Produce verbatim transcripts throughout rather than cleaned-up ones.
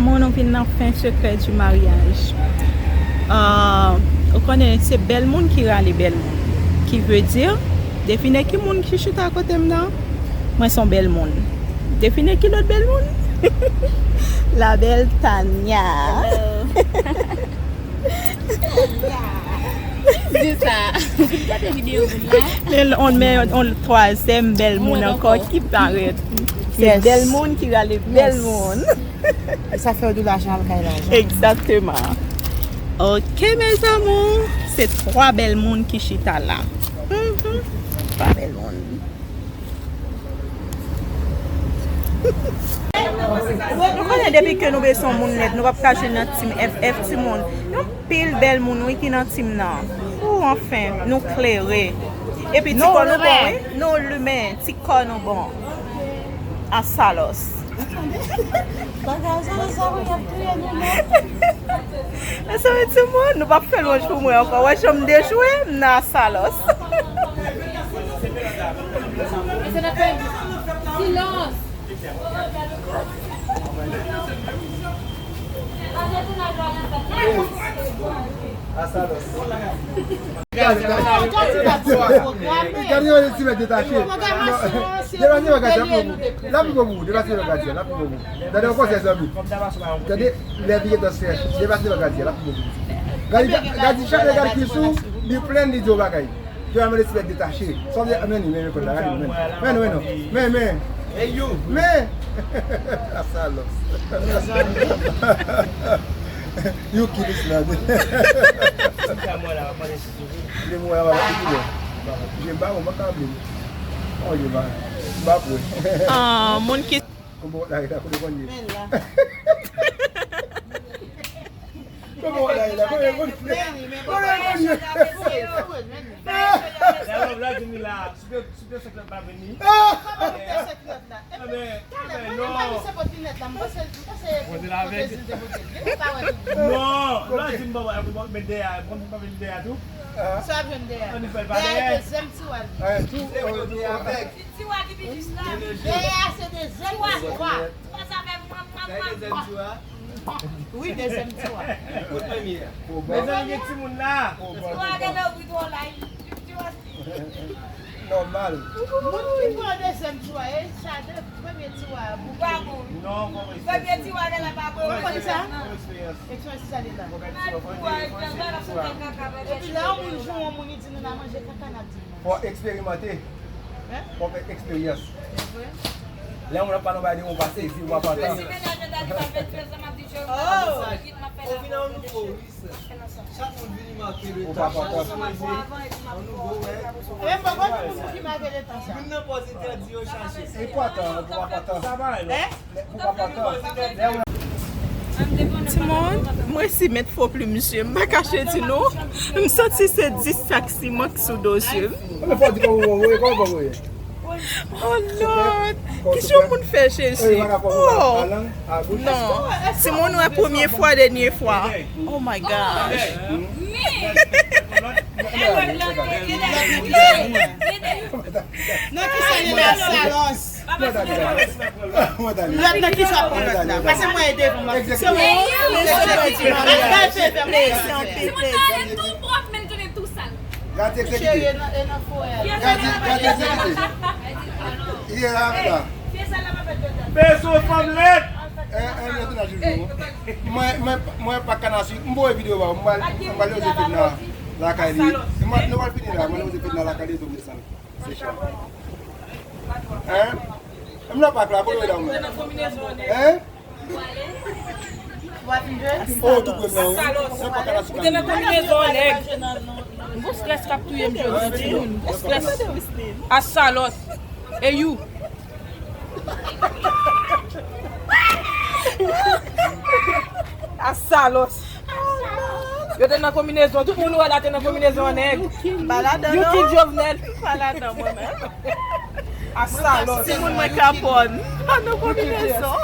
Bon, nou vin nan fen sekrè di maryaj. Ah, ou konnen, se bèl moun ki rale bèl moun. Ki vle di, define ki moun ki chita kote m nan. Mwen se yon bèl moun. Define ki lòt bèl moun. La belle Tania. Di sa. Gade videyo moun la. Men on, men on twazyèm bèl moun ankò ki parèt. Se bèl moun ki rale bèl moun. E sa fè w di lajan al kay lajan. Egzakteman. Ok, mes amours, se twa bèl moun ki chita la. Mhm. Twa bèl moun. Nou konnen depi ke nou bezwen yon moun nèt, nou p ap ka jwenn nan team F F timoun. Yon pil bèl moun, wi, ki nan team nan. Ou anfen, nou klere. Epi ti kò nou bon, wi. Nou limen, ti kò nou bon. Asalòs. Bagay sa, sa, wi, y ap touye nou, non. Mezanmi, timoun, nou p ap fè lwanj pou mwen ankò. Wè, jan m dechwe, m nan Asalòs. Silans. Gade yon ti mèt detache. Deplase yon gade pou ou. L ap pi bon pou ou. Deplase yon gade, l ap pi bon pou ou. Tande yon konsèy, zanmi. Tande, lè vire dans fè. Deplase yon gade, l ap pi bon pou ou. Gade, gade, chak lè gade ki sou, li plenn, li di yon bagay. Yo ap mande ti mèt detache. Sa w vle, men li, men, men kòd la, gade, men. Men, men, men. Men. Asalòs. You kill this man. Li mwen la, pa ki bon. Je m pa bon, mwen ka bliye. Oh, je m pa, m pa pre. Ah, moun ki Kòman w la, Rita, kote w konn ye? Men la. Kòman w la, Rita? Kote w konn ye? Kote w konn ye? La, la, la, vini la. Si te, si te sèt lòt la vini. Kòman te sèt lòt la? Ebyen, talè, mwen menm pa li se bòt linèt la. M panse, m panse se Brezil te pote l. Li pa wè Brezil. Non, lè w di m pa wè, men dèyè, mwen pa vin dèyè tou. Sa vin dèyè. Dèyè dezyèm tiwa li. Dèyè a se dezyèm tiwa. Tiwa ki pi jis la. Dèyè a se dezyèm tiwa. Tiwa sa fè mwa, mwa, mwa, mwa. Sa e dezyèm tiwa? Wi, dezyèm tiwa. Kot premye a? Mezanmi, gen timoun la. Tiwa gen nan wi twò la. Tiwa. Nòmal. Moun ki pran dezyèm tiwa, e sa de premye tiwa a bouke. Pa bon. Non, pa bon. Premye tiwa de la pa bon. Ou konn sa? Eksperyans. Eksperyans sa de la. Epi lè yon moun jwenn yon moun, li di nou n a manje kaka, n ap di l. Fò eksperimante. Fò fè eksperyans. Lè moun ap pale yon bagay de yon pase, epi w ap antann. Ou vin an nouvo, wi. Chak moun vini make letan. Chak moun se yon nouvo, wè. Moun nan pòz entèdi yo chache. Enpòtan, enpòtan. Timoun, mwen si met fo plim je m, m pa kache di nou, m santi se dis sak siman k sou do je m. Kòman fò di kòman w voye, kòman w voye? Oh Lord, ki jan moun fè Jezi? Oh non, timoun, wè, premye fwa, dènye fwa. Oh my gosh. Nan ki sa li la, Asalòs? Lòt nan ki sa w pran lòt la? Pase mwen ede pou mwen. Se mwen. Mwen se yon pipèt. Mwen se yon pipèt. Tou pwòp, men tounen tou sal. Gade egzekite. Gade, gade egzekite. Iye la, la. Bezwen fanm lèd. Eh, eh, mwen te la joujou. Mwen, mwen, mwen pa kana sou. M voye videyo ba ou. M pral, m pral loje Fedna lakay li. M pral, nou pral fini la. Mwen loje Fedna lakay li, tou desann. Se chan. Hein? M nan pak la, kote w ye la, ou menm? Hein? Oh, tou premye, wi. Nan pak la, sou. Ou te nan konbinezon nèg. M gon strès k ap touye m jodi, timoun. M gon strès. Asalòs. E you? Asalòs. Yo te nan konbinezon. Tout moun ou wè la te nan konbinezon an nèg. M pa ladan non. You kill Jovenel. M pa ladan mwen menm. Asalòs. Timoun mwen kapòn. Pa nan konbinezon.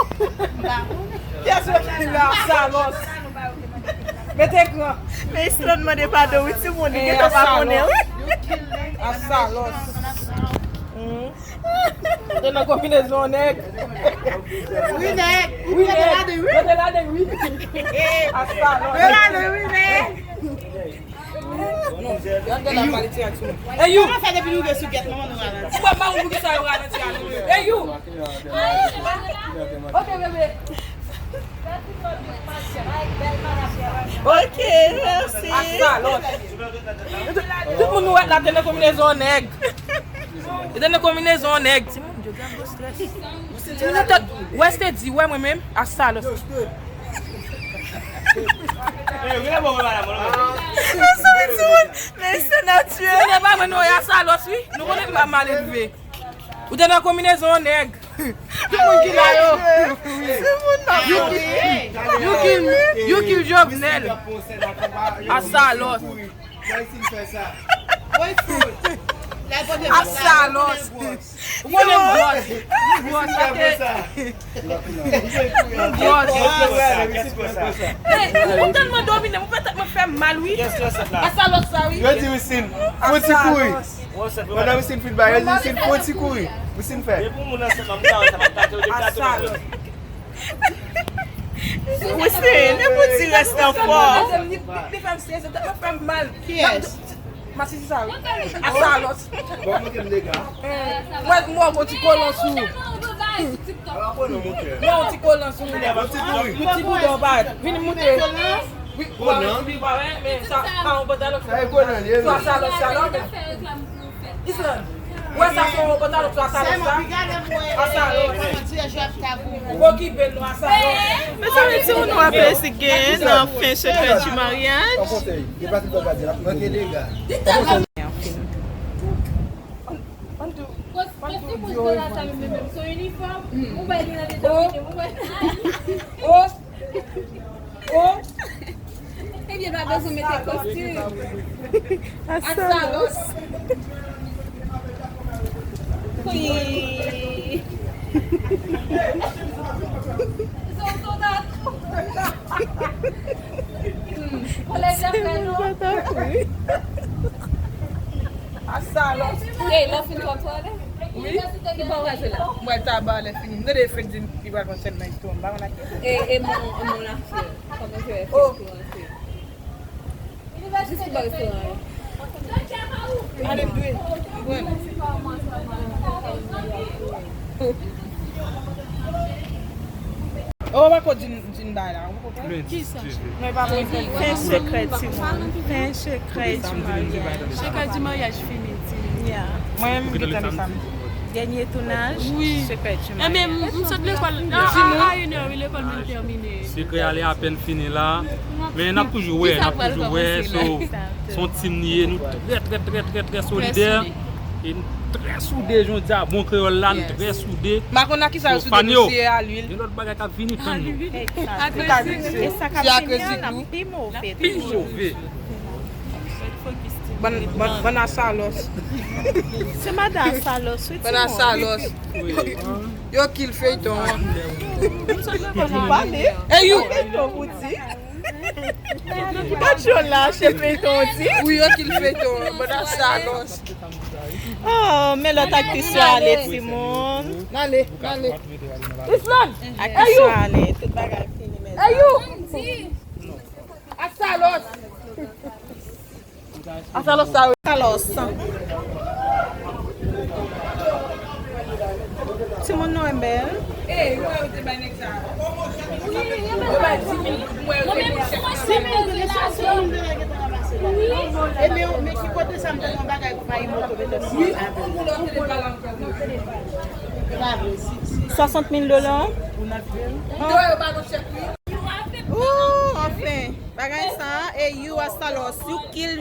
Pyès yo ki la, asalòs. Mete ekran. Men Islande mande padon wi timoun, li gentan pa konnen wi. Asalòs. Hmm. Ou te nan konbinezon nèg. Wi, nèg. Wi, nèg. Yo te ladan, wi. Yo te ladan, wi. Asalòs. Yo ladan, wi, nèg. Yo ap gade ap pale ti ak sou mwen. Ey, you. Kòman fè depi nou rive sou gèt manman nou ralanti? Ou pa maron pou ki sa yo ralanti a nou menm. Ey, you. Ok, bebe. Ok, mèsi. Asalòs. Tout moun nou wè la te nan konbinezon nèg. Li te nan konbinezon nèg. Timoun, jodi a m gen strès. Timoun, tèt, wè, se te di, wè, mwen menm, asalòs. Men se natirèl. Se pa mwen, non, e asalòs, wi. Nou konnen m pa mal elve. Ou te nan konbinezon nèg. Tout moun ki la yo. You kill, you kill, you kill Jovenel. Asalòs. Asalòs. Ou konnen m gwòs. M gwòs, ok. M gwòs. Hey, ou tèlman domine m, ou fè tèt mwen fè m mal, wi. Asalòs sa, wi. Yo di Wissin, fò ti kouri. Pandan Wissin fin bay, yo di Wissin fò ti kouri. Wissin fè. Depi moun ansent, m ta wè sa, m ta tande, m ta tande. Asalòs. Wissin, e pou ti rès nan fò. Li, li, li fè m sezi, tèt mwen fè m mal. Kiyès? Masisi sa, wi. Asalòs. Bon, mwen ke m dega. Mwen, mwen, yon ti kolon sou ou. Ala konnen, monchè. Non, yon ti kolon sou ou. Yon ti kouri. Yon ti boudon, ba. Vin moute. Wi, konan. Wi, ba, wi, men sa, pa yon pantalon. Sa e konan, ye, wi. Sa, sa, sa, sa, sa. Islande. Wè sa, se yon pantalon, sa, sa, sa. Sa, sa. Ou okipe l, non, sa, sa. Mezanmi, ti moun nou ap eseye gen nan fen sekrè di maryaj. An konsèy, gen pati pou gade, l ap manke dega. An tou. Kòs, kòs ti moun de la sa menm, menm, menm. Se yon inifòm, ou bay li nan determine, ou bay. Oh! Oh! Ebyen, pa bezwen mete kostim. Asalòs. Wi. Zòzònat. Hmm. Kolèj la fè nou. Asalòs. Ey, lè w fin fè twalèt? Wi. Ki bò w pral jwe la? Mwen ta ba lè fini. M tande Fred di li pral pran sèl nan istwa. M pa konn ak ki. E, e mon, e mon la fè. Kòman je fè pou rantre? Jis ki bò restoran yo. Ale m dwe. Mwen. Oh, pa ko din, din bay la. Ou konprann? Kisa? Mwen pa konprann. Fen sekrè timoun. Fen sekrè di maryaj. Sekrè di maryaj fini, timoun. Ya. Mwen menm, m gentan li sa m di. Dènye tounaj, wi. Sekrè di maryaj. Ebyen, m, m sot lekòl a, a, a inè, wi, lekòl mwen tèmine. Sekrè a li apèn fini la. Men n ap toujou wè, n ap toujou wè. So, se yon team nou ye, nou trè, trè, trè, trè, trè solidè. E n trè soude, jan w di a, bon kreyòl la, n trè soude. M pa konn nan kisa yo soude, nou siye a lwil. Gen lòt bagay k ap vini, tann nou. Ak rezidou. E sa k ap vini an ap pi move. Pi move. Bann, bann, bann asalòs. Se madan asalòs, wi, timoun. Bann asalòs. Yo kill feyton an. Ey, you! Feyton pou di. Patyon la, se feyton di. Wi, yo kill feyton an, bann asalòs. Oh, men lòt aktris yo ale, timoun. N ale, n ale. Islande! Aktris yo ale, tout bagay fini, mezanmi. Ey, you! Asalòs! Asalòs sa, wi. Asalòs. Timoun nou enben. Ey, ou wè yo te bay nèg sa. Wi, yo bay dis mil. Mwen menm, dis mil dola, dis mil dola gentan ranmase la. Wi. E men, men ki kote sa m te nan bagay konpayi moto, mete si. Wi, pou lòt te pale ankò. Swasant mil dola. Yo, yo ba nou chèk, wi. Ooh, anfen. Bagay sa, e you asalòs, you kill